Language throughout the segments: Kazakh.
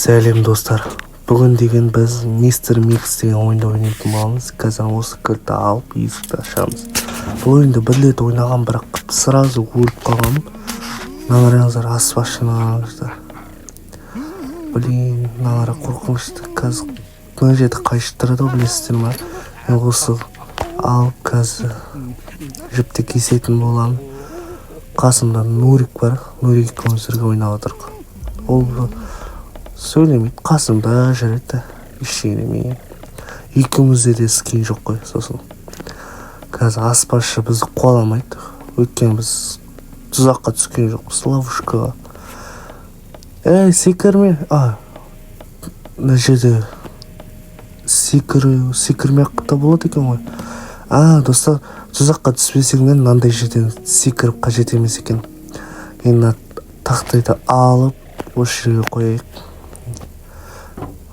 Сәлем, достар! Бүгін деген біз Мистер Микс деген ойынды ойнайтын боламыз. Қазір осы кілтті алып, есікті ашамыз. Бұл ойынды бір рет ойнаған, бірақ сразу өліп қалғанмын. Мына қараңыздар, аспазшыны қараңыздар. Блин, мыналар қорқынышты. Қазір мына жерде қайшы тұрады ғой, білесіздер ма? Мен осы алып, қазір жіпті кесетін боламын. Қасымда Нурик бар. Нурик екеуміз бірге ойнап отырмық. Ол сөйлемейді, қасымда жүреді, ештеңе демей. Екеумізде де скин жоқ қой. Сосын қазір аспазшы бізді қуаламайды, өйткені біз тұзаққа түскен жоқпыз, ловушкаға. Ей, секірме! А мына жерде секіру, секірмей ақ та болады екен ғой. А, достар, тұзаққа түспесеңдер, мынандай жерден секіріп қажет емес екен. Енді мына тақтайды алып, осы жерге қояйық.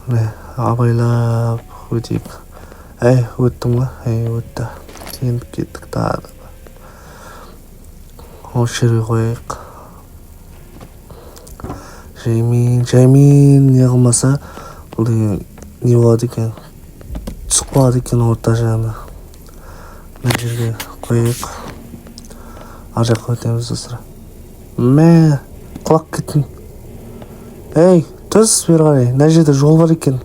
Міне, абайлап өтейік. Әй, өттім ғой. Әй, өтті. Енді кеттік. Тағы да осы жерге қояйық. Жаймен, жаймен. Не қылмаса, бұл деген не болады екен? Түсіп қалады екен орта жағына. Мына жерге қояйық, ар жаққа өтеміз, достар. Мә, құлап кеттім. Ей, түс бері қарай. Мына жерде жол бар екен,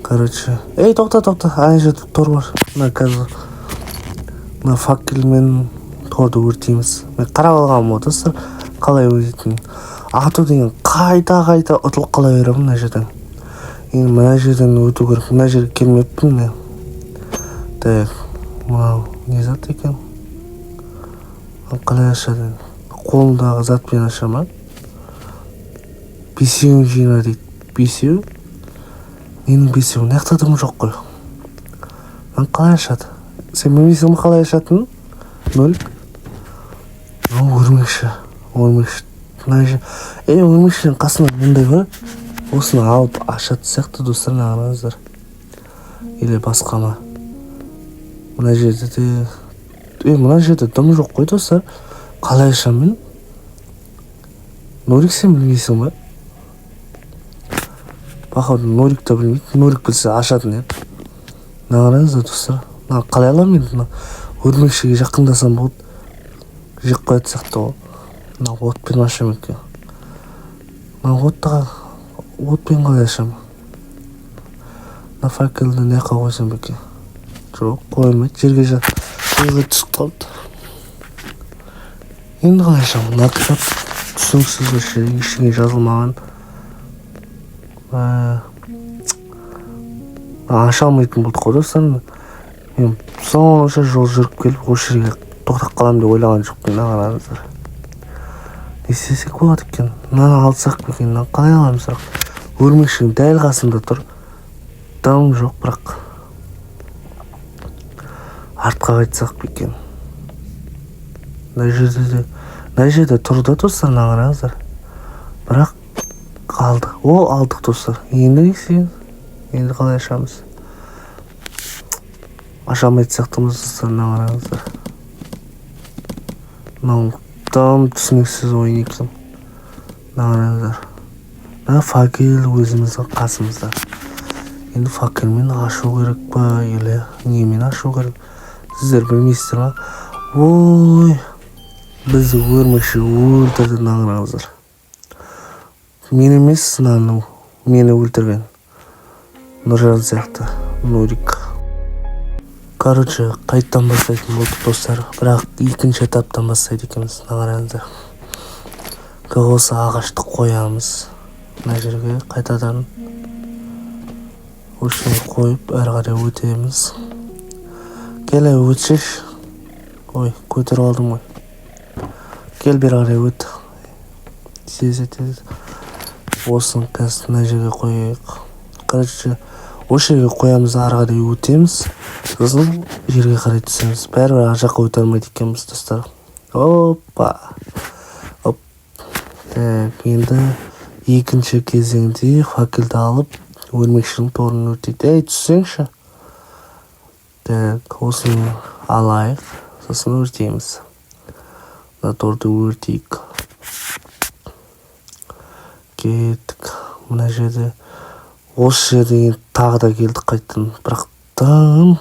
короче. Ей, тоқта, тоқта, ана жерде тор бар. Мына қазір мына факелмен торды өртейміз. Мен қарап алғанмын ғой, достар, қалай өтетінін. Ату деген қайта қайта ұтылып қала беремін мына жерден. Енді мына жерден өту керек. Мына жерге келмеппін мен. Так, мынау не зат екен? Қалай ашады енді? Қолындағы затпен аша ма? Бесеуін жина дейді. Бесеу? Ненің бесеуі? Мына жақта дым жоқ қой. Мынаны қалай ашады? Сен білмейсің ба қалай ашатынын, Нолик? Мынау өрмекші, өрмекші мына жер. Ей, өрмекшінің қасында мындай бар, осыны алып ашатын сияқты, достар. Мына қараңыздар. Или басқа ма? Мына жерде де, е, мына жерде дым жоқ қой, достар. Қалай ашамын мен? Нурик, сен білмейсің ба? Походу, Нурик та білмейді. Нурик білсе, ашатын еді. Мына қараңыздар, достар. Мына қалай аламын енді? Мына өрмекшіге жақындасам болды, жеп қоятын сияқты ғой. Мына отпен ашамын екен. Мына отты отпен қалай ашамын? Мына факелді мына жаққа қойсам ба екен? Жоқ, қойылмайды. Жерге түсіп қалды. Енді қалай ашамын? Мына кітап түсініксіз, вообще ештеңе жазылмаған. Аша алмайтын болдық қой, достар. Мен сонша жол жүріп келіп, осы жерге тоқтап қаламын деп ойлаған жоқпын. Мына қараңыздар. Не істесек болады екен? Мынаны алсақ па екен? Мынаны қалай аламыз? Бірақ өрмекшінің дәл қасында тұр, дым жоқ. Бірақ артқа қайтсақ па екен? Мына жерде де, мына жерде тұр да, достар. Мына қараңыздар. Бірақ қалды. О, алдық, достар. Енді не істейміз? Енді қалай ашамыз? Аша алмайтын сияқтымыз, достар. Мына қараңыздар. Мынау дым түсініксіз ойын екен. Мына қараңыздар, мына факел өзіміздің қасымызда. Енді факелмен ашу керек па или немен ашу керек? Сіздер білмейсіздер ма? Ой, бізді өрмекші өлтірді. Мына қараңыздар. Мен емес, мынаны, мені өлтірген Нұржан сияқты, Нурик. Короче, қайтадан бастайтын болдық, достар. Бірақ екінші этаптан бастайды екенбіз. Мына қараңыздар. Осы ағашты қоямыз мына жерге. Қайтадан осы жерге қойып, әрі қарай өтеміз. Кел, өтшеші. Ой, көтеріп алдым ғой. Кел, бері қарай өт. Тез, тез. Осыны қазір мына жерге қояйық. Короче, осы жерге қоямыз да, ары қарай өтеміз. Сосын жерге қарай түсеміз. Бәрібір ар жаққа өте алмайды екенбіз, достар. Опа, оп. Так, енді екінші кезеңде факелді алып, өрмекшінің торын өртейді. Ей, түссеңші! Так, осыны алайық, сосын өртейміз. Мына торды өртейік. Кеттік. Мына жерде, осы жерде енді тағы да келдік қайтадан, бірақ тым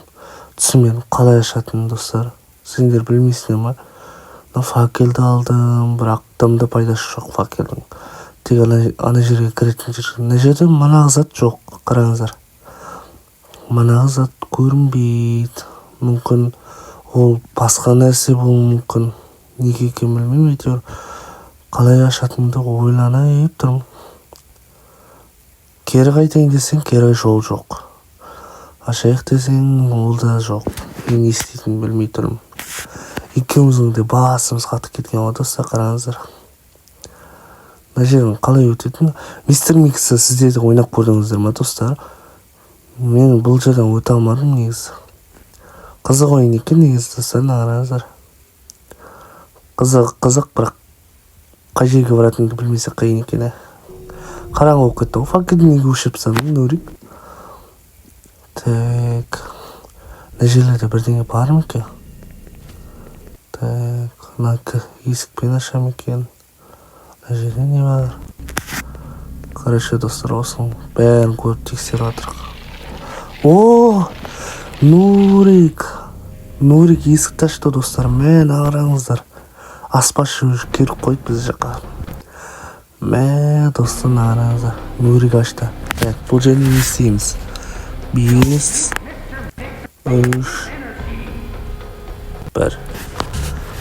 түсінбедім қалай ашатынын. Достар, сендер білмейсіңдер ма? Мына факелді алдым, бірақ дымды пайдасы жоқ факелдің, тек ана жерге кіретін жер. Мына жерде манағы зат жоқ, қараңыздар, манағы зат көрінбейді. Мүмкін, ол басқа нәрсе болуы мүмкін, неге екенін білмеймін. Әйтеуір қалай ашатынымды ойланып тұрмын. Кері қайтайын десең, кері жол жоқ, ашайық десең, ол да жоқ. Мен не істейтінімді білмей тұрмын. Екеуміздің де басымыз қатып кеткен ғой. Достар, қараңыздар, мына жерден қалай өтетін? Мистер Миксті сіздер де ойнап көрдіңіздер ма, достар? Мен бұл жерден өте алмадым. Негізі қызық ойын екен негізі. Достар, мына қараңыздар, қызық, қызық, бірақ қай жерге баратыныңды білмесе, қиын екен. Ә, қараңғы болып кетті ғой. Факелді неге өшіріп тастадың, Нурик? Так, мына жерлерде бірдеңе бар ма екен? Так, мына есікпен аша ма екен? Мына жерде не бар? Короче, достар, осының бәрін көріп, тексеріп жатырық. О, Нурик, Нурик есікті ашты. Достар, мә, қараңыздар, аспазшы уже келіп қойды біз жаққа. Мә, достар, мына қараңыздар, Нурик ашты. Так, бұл жерде не істейміз? Бес, үш, бір.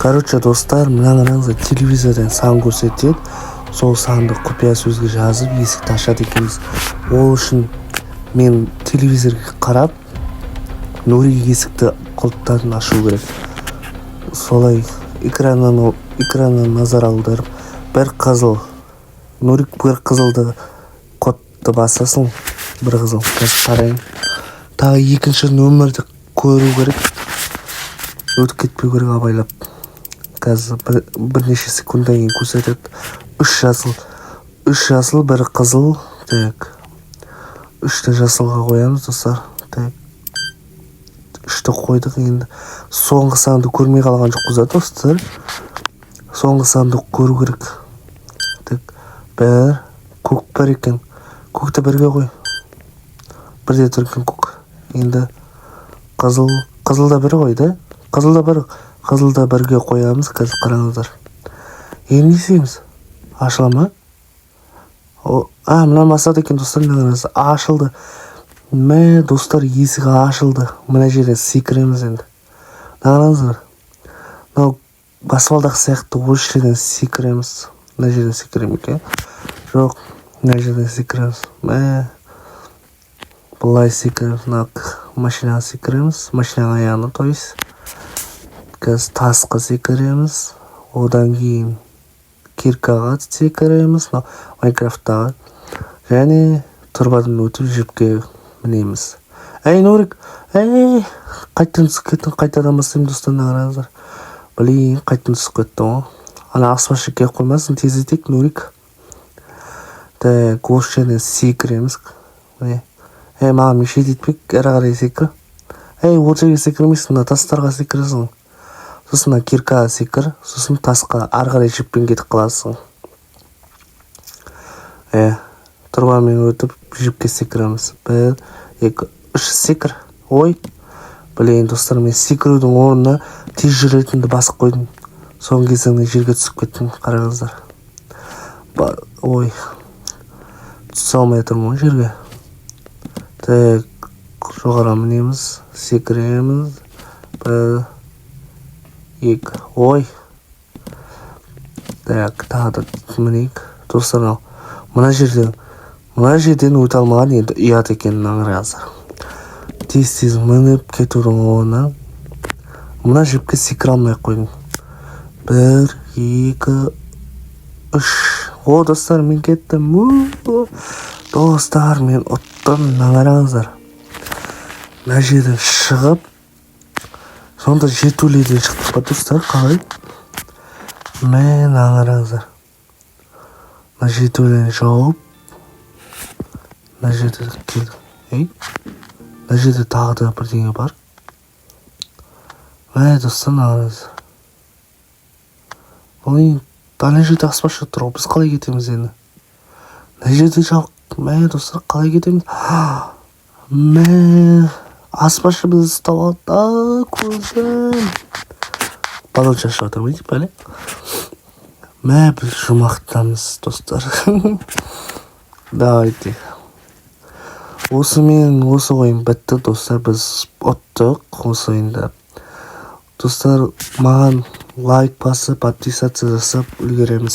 Короче, достар, мына қараңыздар, телевизордан сан көрсетеді. Сол санды құпия сөзге жазып, есікті ашады екенбіз. Ол үшін мен телевизорға қарап, Нурик есікті құлыптарын ашу керек. Солай экраннан назар аударып, бір қызыл, Нурик, бір қызылды кодты басасың, бір қызыл. Қазір қарайын. Тағы екінші нөмірді көру керек, өтіп кетпеу керек абайлап. Қазір бірнеше секундтан кейін көрсетеді. Үш жасыл, үш жасыл, бір қызыл. Так, үшті жасылға қоямыз, достар. Так, үшті қойдық. Енді соңғы санды көрмей қалған жоқпыз да, достар? Соңғы санды көру керек. Так, бір көк бар екен, көкті бірге қой. Бірде тұр екен көк. Енді қызыл, қызыл да бір ғой да, қызыл да бір, қызыл да бірге қоямыз. Қазір қараңыздар, енді не істейміз? Ашыла ма? О, а, мына басады екен. Достар, мына қараңыз, ашылды. Мә, достар, есік ашылды. Мына жерден секіреміз енді. Мына қараңыздар, мынау баспалдақ сияқты, осы жерден секіреміз. Мына жерден секіремін екен? Жоқ, мына жерден секіреміз. Мә, былай секіреміз, мына машинаға секіреміз, машинаның аяғына, то есть. Қазір тасқа секіреміз, одан кейін киркаға секіреміз, мынау Майнкрафттағы, және тұрбадан өтіп, жіпке мінеміз. Әй, Нурик, әй, қайтадан түсіп кеттім. Қайтадан бастаймын. Достар, мына қараңыздар, блин, қайтадан түсіп кеттім ғой. Ана аспазшы келіп қоймасын, тездетейік, Нурик. Так, осы жерден секіреміз, міне. Ей, маған мешать етпе, әрі қарай секір. Ей, ол жерге секірмейсің, мына тастарға секіресің, сосын мына киркаға секір, сосын тасқа, ары қарай жіппен кетіп қаласың. Е, тұрбамен өтіп, жіпке секіреміз. Бір, екі, үш, секір! Ой, блин, достар, мен секірудің орнына тез жүретінді басып қойдым. Соңғы кезеңде жерге түсіп кеттім, қараңыздар. Ой, түсе алмай тұрмын ғой жерге. Так, жоғары мінеміз, секіреміз. Бір, екі, ой. Так, тағы да мінейік. Достар, мынау мына жерден өте алмаған енді ұят екен. Қараңыздар, тез тез мініп кетудің орнына мына жіпке секіре алмай ақ қойдым. Бір, екі, үш. О, достар, мен кеттім. У, достар, мен ұттым. Мына қараңыздар, мына жерден шығып, сонда жертөледен шықтық па, достар, қалай? Мә, мына қараңыздар, мына жертөлені жауып, мына жерде келдік. Ей, мына жерде тағы да бірдеңе бар. Мә, достар, мына қараңыздар, бұл енді ана жерде аспазшы тұр ғой, біз қалай кетеміз енді? Мына жерде жабық. Мә, достар, қалай кетеміз? Мә, аспазшы бізді ұстап алды. А, көзім, баллон шашып жатыр ма деп бәле. Мә, біз жұмақтамыз, достар. Давайте, осымен осы ойын бітті, достар. Біз ұттық осы ойында. Достар, маған лайк басып, подписаться жасап үлгереміз.